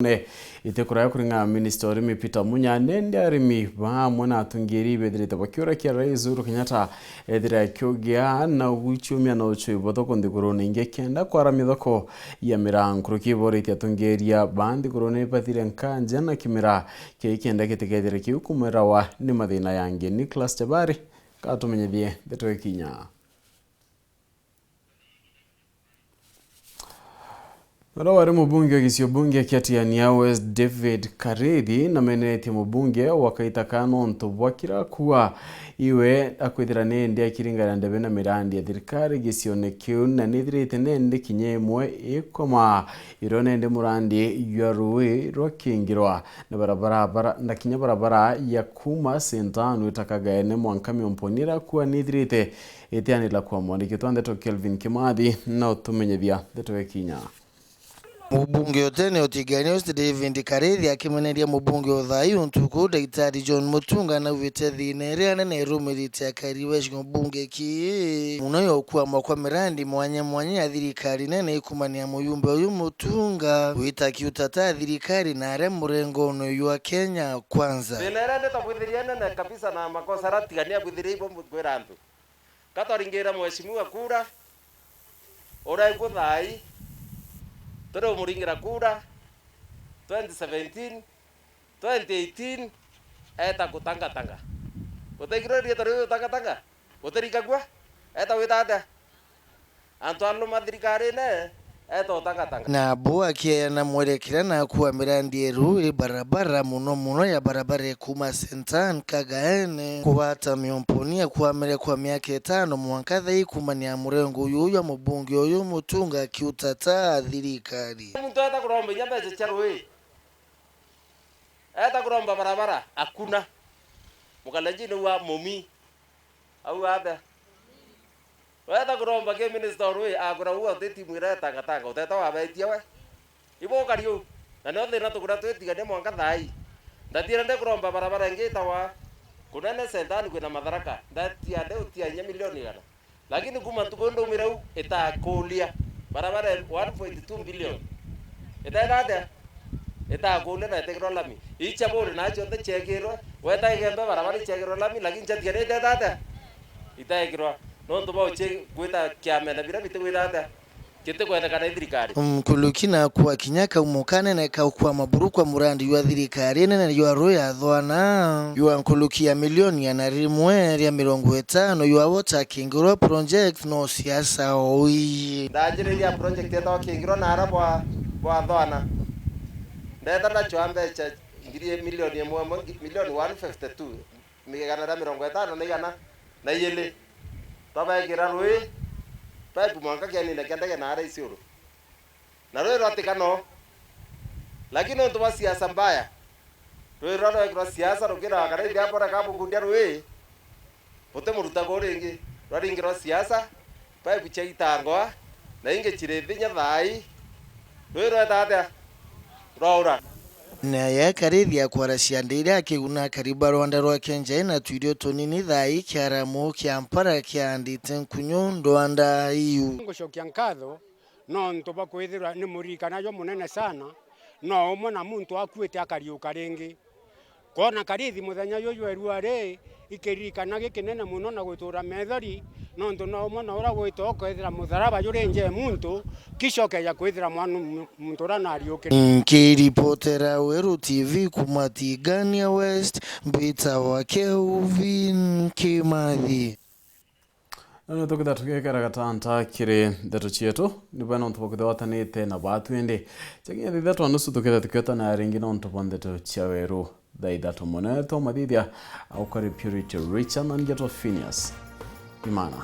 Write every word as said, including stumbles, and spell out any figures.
Ne, itikuraya kuringana na minista urimi Peter Munya, nende arimi bamwe na atungiiri bethirite bakiura kia Rais Uhuru Kenyatta ethira akiugia na guciumia na ucui buthuku nthigurune ingi kenda kwaramia thoko ya miraa. Nkuruki iboritie atungiiria ba nthigurune bathire nkanja na kimira kii kenda gitikethire kiu kumirawa ni mathina yangi. Nicholas Chabari katumenyithie ndeto ikinya. Uria wari mubunge wa gicigo bunge kia Tigania West, David Karithi, nameneretie mubunge wa Kaitaka nontu bwa kira kua iwe akwithira nindi akiringana ndebe na mirandi ya thirikari gicione kiu, na nithirite nindi kinya imwe ikoma irio nindi murandi jwa rui rwa Kingirwa na barabara, bara, na kinya barabara ya kuma Sentanu itakaga ene mwanka Miomponi irakua nithirite itianira kwa mwandiki twa ndeto Kelvin Kimathi na utumenyithia ndeto ikinya. Mubunge utene utigania West David Karithi akimeneria mubunge uthayu ntuku Daktari John Mutunga naugite thina iria nene irumirite akari ba gicigo bunge ki muno ya ukwama kwa mirandi mwanya mwanya ya thirikari nene ikumania muyumbe uyu Mutunga gwita kiutata thirikari na aria murengone uyu wa Kenya Kwanza. Thina iria nditabwithirie nene kabisa na makosa aria tigania abwithirie ibo nkwira antu. Ka twaringira mheshimiwa kura, uria iku thaai, turi umuringira kura, twenty seventeen, twenty eighteen, eta kutangatanga. Uteigirwe riitwa riu utangatanga? Utirikagua? Eta gwita atia? Antu aluma thirikarine, eta utangatanga. Nabo akieana mwerekera na akua mirandi eru iri barabara, muno muno ya barabara ya kuma Sentanu Kagaene kubata Miomponi akwamire kwa miaka itano mwanka thaa ii kumania murengo uyu uyu wa mubunge uyu Mutunga akiutata thirikari. Muntu eta kuromba inya mbeca cia rui, eta kuromba barabara, akuna. Mukalenjini wa mumi. Au atia? Weta kuromba ki minister o rui, akwira uu uti timu iria itangatanga, uteta wabetia we. Ibo ukari uu. Na nio thina tukuria twitigania mwanka thaai. Ndatiere nde kuromba barabara ingi itawa Kunene Sentani kwina Matharaka. Ndatia nde utia inya milioni igana. Lakini kuma ntuku ndaumire uu, itakulia. Barabara one point two billion. Iteta atia? Itakulia na itekirwa lami. Icha buri na cionthe ciekirwe, weta Igembe barabara iciekirwe lami, lakini ciatiga ni iteta atia? Itaekirwa. Nontu bauchi gwita kiamene biria bitikwita atia? Gitikwendekana i thirikari. Nkuluki na akua kinya kaumo kanene kau kwa maburu kwa murandi jwa thirikari nene jwa rui ya Thwana jwa nkuluki ya milioni igana rimwe ria mirongo itano jwa Water Kingirwa project no siasa oi. Ndanjiriria project yetawa Kingirwa na ara bwa, bwa Thwana. Ndeta ndachwa mbecha ngiri milioni imwe, imwe, milioni one fifty two, igana ria mirongo itano na igana na iili. Twabekira rui pipe mwanka kianine kia ndege na ara Isiolo. Na rui rwatika no. Lakini nontu bwa siasa mbaya, rui ruria rwekirwa siasa rukira kana ithiambore kabukundia rui, buti muruta kuu ringi, rwaringirwa siasa, pipe ciaita ngoa, na ingi ciri thinya thaai. Rui rweta atia? Rwaura. Na yakarithi ya kwara ciande iria akiguna akari ba rwanda rwa Kenjai na twirio tunini thaai kiaramu kia mpara kiandite nkunyu ndwanda iu. Ngucokia nkatho nontu bwa kwithirwa ni muririkana jwa munene sana, no umwe na muntu akuite akariuka ringi. Kwona karithi muthenya juju erua ri, ikiririkana gikinene muno na gutura methori, nontu no umwe na uria gwita ukethira mutharaba juri nje muntu, kisha ukeja kwithira mwana mu-, muntu uria nariukire. Nkiripotera Weru T V kuma Tigania West, mbita wa Kelvin Kimathi. Na nio tukitha tugikara gatanta kiri ndeto cietu, ni bwega nontu bwa kwithirwa watanite na baatu, indi ciakinya thaa ithatu na nusu tukitha tukiotana ringi nontu bwa ndeto cia weru thaa ithatu. Mune twa mathithia, aukari Purity Richard na ngetwa Phineas Imana.